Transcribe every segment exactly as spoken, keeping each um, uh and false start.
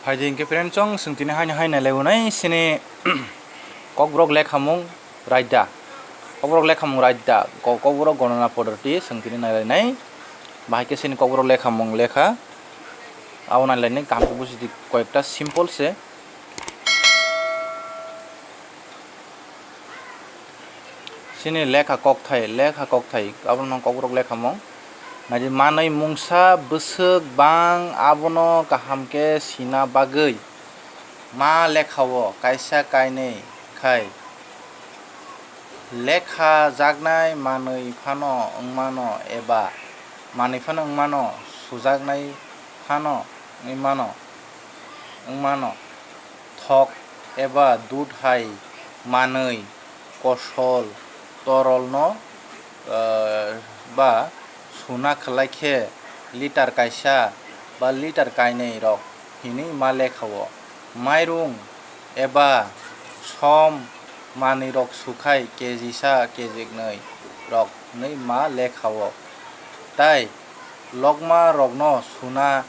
Hai di hwnkhe friend chong, chwng tini haino hai nailai unai sini Kokborok lekhamung raida. Kokborok lekhamung raida. Ko-, Kokborok gonona poddoti chwng tini nailainai. Bahai khe sini Kokborok lekhamung lekha. Abo nailainai kaham khe buji di, koyekta simple se. Sini lekha kokthai, lekha kokthai, abono Kokborok lekhamung. Naidi manwi mungsa bwswk bang abono kaham khe sina bagwi ma lekha-o kaisa kainwi khai lekha jaknai manwi phano wngmano eba manwi phano wngmano, sujaknai phano wngmano, wngmano. Thok eba dud hai manwi kosol torolno, eh, ba suna khlai khe litar kaisa ba litar kainwi rok hinwi ma lekha-o. Mairung eba som manwi rok sukhai kejisa kejiknwi rok hinwi ma lekha-o. Tai lokma rokno suna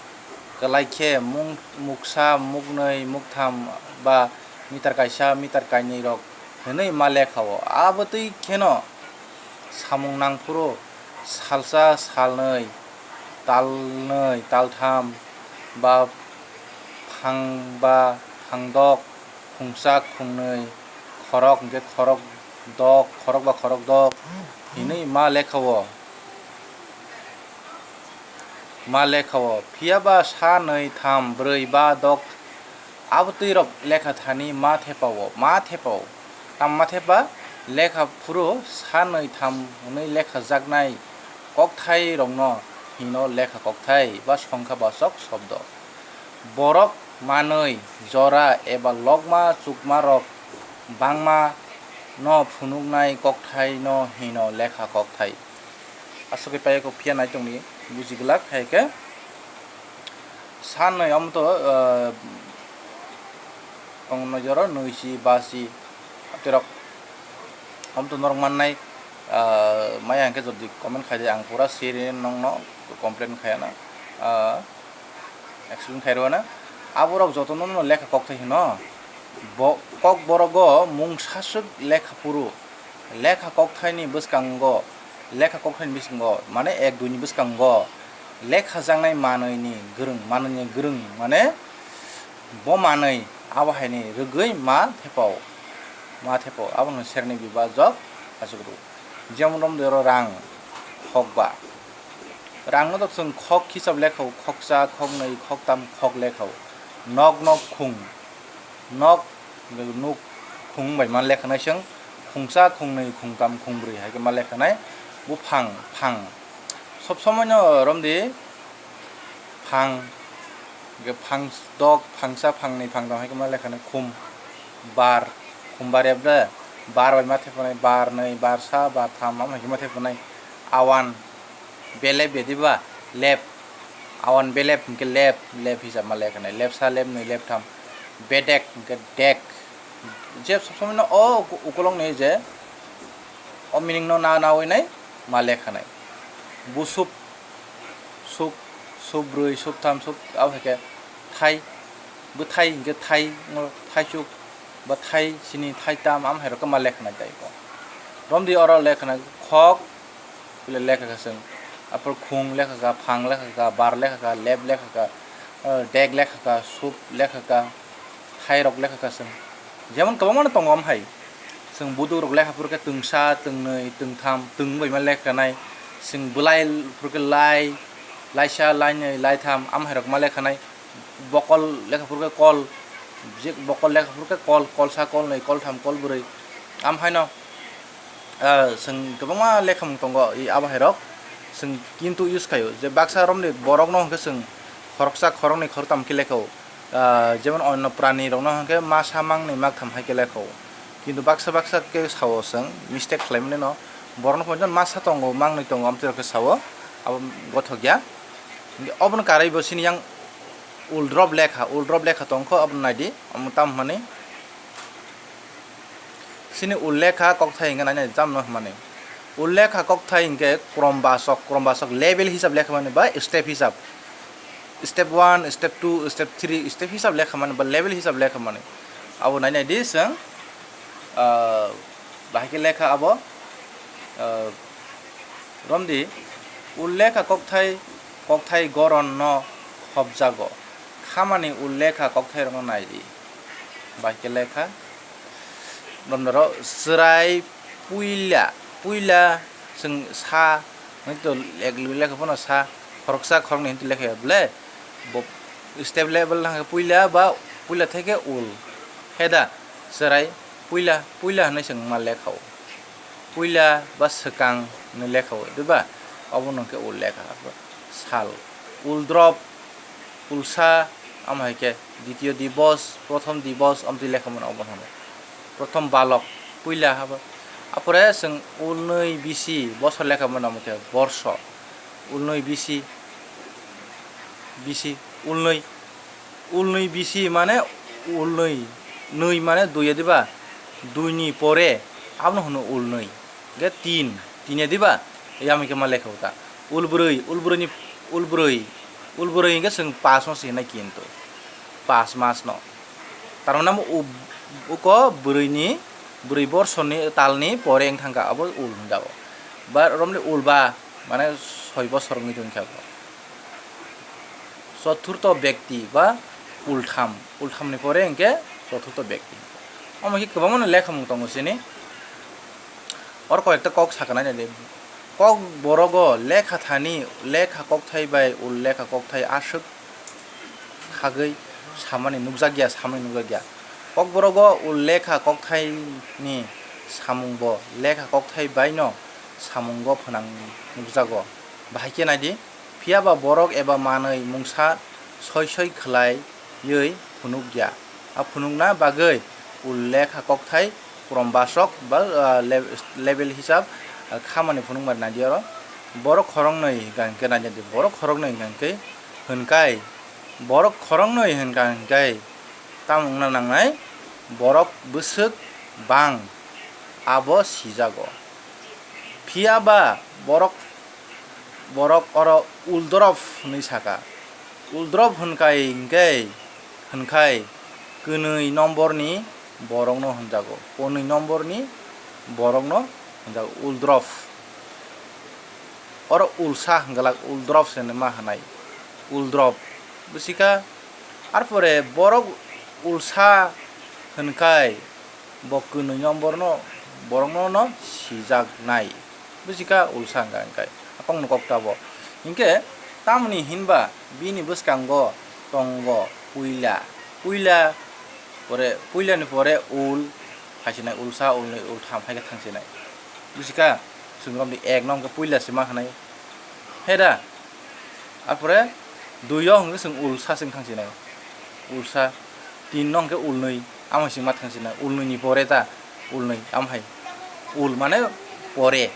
kwlai khe mung-, muksa, muknwi, muktham ba meter kaisa, meter kainwi rok hinwi ma lekha-o. Abo twi kheno samung nangphuru salsa, salnwi, talnwi, taltham ba phang ba phangdok, khungsa, khungnwi, khorok hwnkhe khorok dok, khorok ba khorok dok hinwi ma lekha-o. Ma lekha-o, phiya ba sa nwi tham brwi ba dok abo twi rok lekha thani ma thepa-o, ma thepa-o. Tamo ma thepa? Lekha phuru sa nwi tham hwnwi lekha jaknai kokthai rokno hino lekha kokthai ba songkha bachok shobdo. Borok manwi jora eba lokma chukma rok bangma no phunuknai kokthai no hino lekha kokthai. Aswk khe paiyakhe phiya nai tongdi, buji glak hai khe. Sanwi omoto, ah, tong nojoro nwi si ba si atirok omoto norok mannai, ah, maya hwnkhe jodi comment khaidi ang pura siri nongno complain khayana, ah, explain khairwna. Aborok jotono no lekha kokthai hino. Bo-, Kokborogo mung saswk lekha phuru, lekha kokthaini bwskango, lekha kokthaini bwskango, mane ek dui ni bwskango lekha jaknai manwini gwrwng, manwini gwrwng, mane bo manwi abo haini rwgwi ma thepao, ma thepao, abono serni bibajok achukgo. Jemon romdi oro rang, khokba. Rangno to chwng khok hisab lekha-o, khoksa, khoknwi, khoktam, khok lekha-o. Nok, nok, khung. Nok, nuk, khung bai ma lekha nai chwng. Khungsa, khungnwi, khungtam, khungbrwi hai khe ma lekha nai. Buphang, phang. Sob somoino romdi phang. Hwnkhe phang dok, phangsa, phangnwi, phangtham hai khe ma lekha nai khum, bar, khum bar ebo de, bar bai ma thepanai, bar nwi, bar sa, bar tham, amo hai khe ma thepanai, awan, belep bediba, lep, awan belep hwnkhe lep, lep hisab ma lekha nai, lep sa, lep nwi, lep tham, bedek hwnkhe dek, je sob somoi no o ukolog ni je o meaning no na nawi nai ma lekha nai, busup, sup, sup brwi, sup tham, sup abo hai khe thai, bwthai hwnkhe thai, thaichuk ba thai sini thai tam, am hai rok ma lekha nai tai ko. Romdi oro lekha nai khok, bile lekha kha chwng, apor khung lekha kha, phang lekha kha, bar lekha kha, lep lekha kha, eh, dek lekha kha, sup lekha kha, thai rok lekha kha chwng. Jemon kwbangma no tongo am hai. Chwng buduk rok lekha phuru khe twngsa, twngnwi, twngtham, twng bai ma lekha nai. Chwng bwlai phuru khe lai, laisa, lainwi, laitham, am hai rok ma lekha nai. Bokol lekha phuru khe kol, je bokol lekha phuru khe kol, kolsa, kolnwi, koltham, kolbrwi. Am haino, ah, chwng kwbangma lekhamung tongo, i abo hai rok chwng kintu use khaio. Je baksa romni borok no hwnkhe chwng khoroksa, khoroknwi, khoroktham khe lekha-o. Ah, jemon onno prani rok no hwnkhe masa mangnwi maktham hai khe lekha-o. Kintu baksa baksa khe sao chwng mistake khlai mani no, borok no hwnjan masa tongo, mangnwi tongo, amtwi rok khe sao, abo gothok ya. Obono karwi bo sini yang uldrop lekha, uldrop lekha tongkho, obono naidi, omo tamo hwnmani. Sini ullekha kokthai hwnkhe naina jam no hwnmani. Ullekha kokthai hwnkhe krom basok, krom basok level hisab lekha mani ba step hisab. step one, step two, step three, step hisab lekha mani ba level hisab lekha mani. Abo nai nai di chwng, ah, bahai khe lekha abo, ah, romdi, ullekha kokthai, kokthai goron no khopjago. Khamani ullekha kokthai rokno nai di. Bahai khe lekha. Romdaro chwrai puila, puila chwng sa, hwnwi to ek lekha phano sa, khoroksa khoroknwi hwnwi to lekha ya bwle. Bo step level hwnkhe puila ba puila theke ul. Heda, chwrai, puila, puila hwnwi chwng ma lekha o. Puila ba swkang hwnwi lekha o, diba? Obo hwnkhe ul lekha. Sal, ul drop, ulsa, amo hai khe ditiyo dibos, prothom dibos, amtwi lekha mano obo hwnwi. Prothom balok, puila habo. Apore chwng ulnwi bisi bosor lekha mano omo khe borso. Ulnwi bisi, bisi, ulnwi. Ulnwi bisi mane ulnwi, nwi mane dui ya diba? Duini pore, abono hwno ulnwi. Hwnkhe tin, tin ya diba? Yamo khe ma lekha o ta. Ulbrwi, ulbrwini, ulbrwi, ulbrwi hwnkhe chwng pas no se hinai kintu. Pas mas no. Tar mane amo ub-, uko bwrwini, bwrwi borsoni talni pore wng thangkha, abo ul hwnjago. Ba romni ulba, mane soi bosor wngwi tongkha bo. Choturtho bekti ba ultham, ulthamni pore hwnkhe choturtho bekti. Omo khe kwbangmano lekhamung tongo chini. Oro koi ekta kok sakha nai nai di. Kokborogo lekha thani lekha kokthai bai ullekha kokthai aswk khagwi samani nukjakya, samani nukjakya. Kokborogo ullekha kokthaini samungbo lekha kokthai baino samungo phwnang nukjago. Bahai khe nai di. Phiya ba borok eba manwi mungsa soi soi khlaiwi phunukya. A phunukna bagwi ullekha kokthai purambasok ba, ah, le-, level hisab, ah, khamani phunukmani nai di oro. Borok khoroknwi hwnkha hwnkhe nai di, borok khoroknwi hwnkha hwnkhe hwnkai, borok khoroknwi hwnkha hwnkhe tamo wngna nangnai, borok bwswk bang abo sijago. Phiya ba borok, borok oro uldorop hwnwi saka. Uldorop hwnkai hwnkhe, hwnkhai kwnwi nomborni borokno hwnjago, konwi nomborni borokno hwnjago uldorop. Oro ulsa hwnglak uldorop se ma hwnai, uldorop. Bwsika, arpore borok ulsa hwnkhai, bo kwnwi no borno, borokno no sijaknai. Bwsika ulsa hwnka hwnkhe, a kokno kok ta bo. Hinkhe tamoni hinba bini bwskango tongo puila. Puila, pore, puilani pore ul, phaisinai ulsa, ulnwi, ultham, hai khe thangsinai. Bwsika, chwng romdi ek no hwnkhe puila se ma hwnai. He da? Arpore dui o hwnkhe chwng ulsa chwng thangsinai. Ulsa. Tin no hwnkhe ulnwi. Amo hai chwng ma thangsinai. Ulnwi ni pore ta. Ulnwi. Amo hai. Ul mane pore.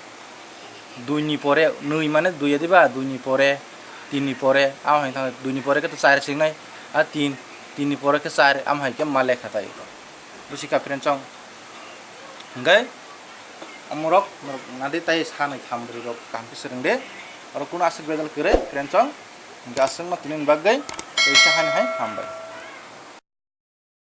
Dui ni pore. Nwi mane dui ya diba? Dui ni pore. Tin ni pore. Amo hai thang. Dui ni pore khe to char chwng nai. A tin. Tin ni pore khe char. Amo hai khe ma lekha tai. Bwsika friend chong. Hwnkhe, omorok, norok nadi tai sanwi tham bwrwi rok kaham khe swrwng de. Oro kuno aswk bedal kwrwi, friend chong. Hwnkhe aswkno tini bagwi, tei sa hani hai hambai.